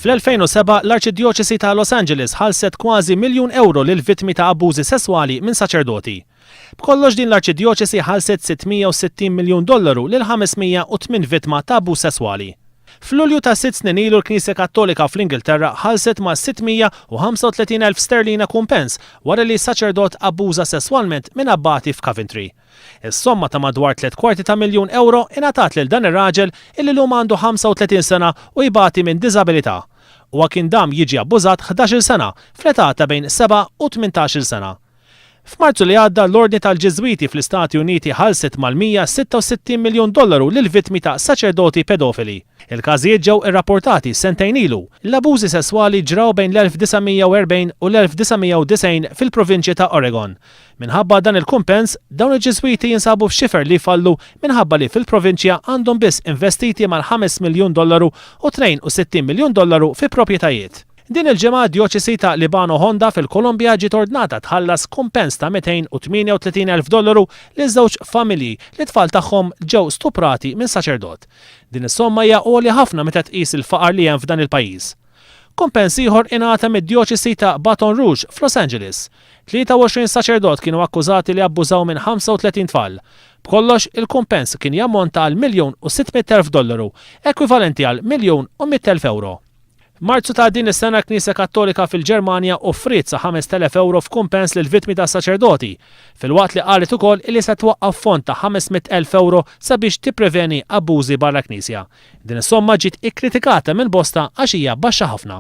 Fl-2007, l-Arċidjoċesi ta' Los Angeles ħallset kważi miljun ewro lil vittmi ta' abbużi sesswali minn saċerdoti. B'kollox din l-Arċidjoċesi ħallset 660 miljun dollaru lil 508 vittma ta' abbuż sesswali. F'Lulju ta' sitt snin ilu l-Knisja Kattolika fl-Ingilterra ħallset ma' 635,000 sterlina kumpens wara li saċerdot abbuża sesswalment minn abbati f'Coventry. Is-somma ta' madwar tliet kwarti ta' miljun ewro ingħatat lil dan ir-raġel illi llum għandu 35 sena u jbati minn diżabilità. Huwa kien dam jiġi abbużat ħdax-il sena, fl-età ta' bejn seba' u tmintax-il sena. F'Marzu li għadda, l-Ordni tal-Ġiżwiti fl-Istati Uniti ħallset mal-166 miljun dollaru lill-vittmi ta' saċerdoti pedofili. Il-każijiet ġew irrapportati sentejn ilu. L-abużi sesswali ġraw bejn l-1940 u l-1990 fil-provinċja ta' Oregon. Minħabba dan il-kumpens, dawn il-Ġiżwiti jinsabu f'xifer li jfallu minħabba li fil-provinċja għandhom biss investiti mal-ħames miljun dollaru u 62 miljun dollaru fi proprjetajiet. Din il-ġimgħa d-Djoċesi ta' Libano Honda fil-Kolombja ġiet ordnata tħallas kumpens ta' 238,000 dollaru lil żewġ familji li t-tfal tagħhom ġew stuprati minn saċerdot. Din is-somma hija għolja ħafna meta tqis il-faqar li hemm f'dan il-pajjiż. Kumpens ieħor ingħata mid-Djoċesi ta' Baton Rouge f'Los Angeles. 23 saċerdot kienu akkużati li abbużaw minn 35 tfal. B'kollox, il-kumpens kien jammonta għal 1,600,000 dollaru, ekwivalenti għal 1,100,000 ewro. F'Marzu ta' din is-sena l-Knisja Kattolika fil-Ġermanja offriet sa 5,000 ewro f'kumpens lill-vittmi ta' saċerdoti, filwaqt li qalet ukoll illi se twaqqaf fond ta' 500,000 ewro sabiex tippreveni abbużi barra l-Knisja. Din is-somma ġiet ikkritikata minn bosta għax hija baxxa ħafna.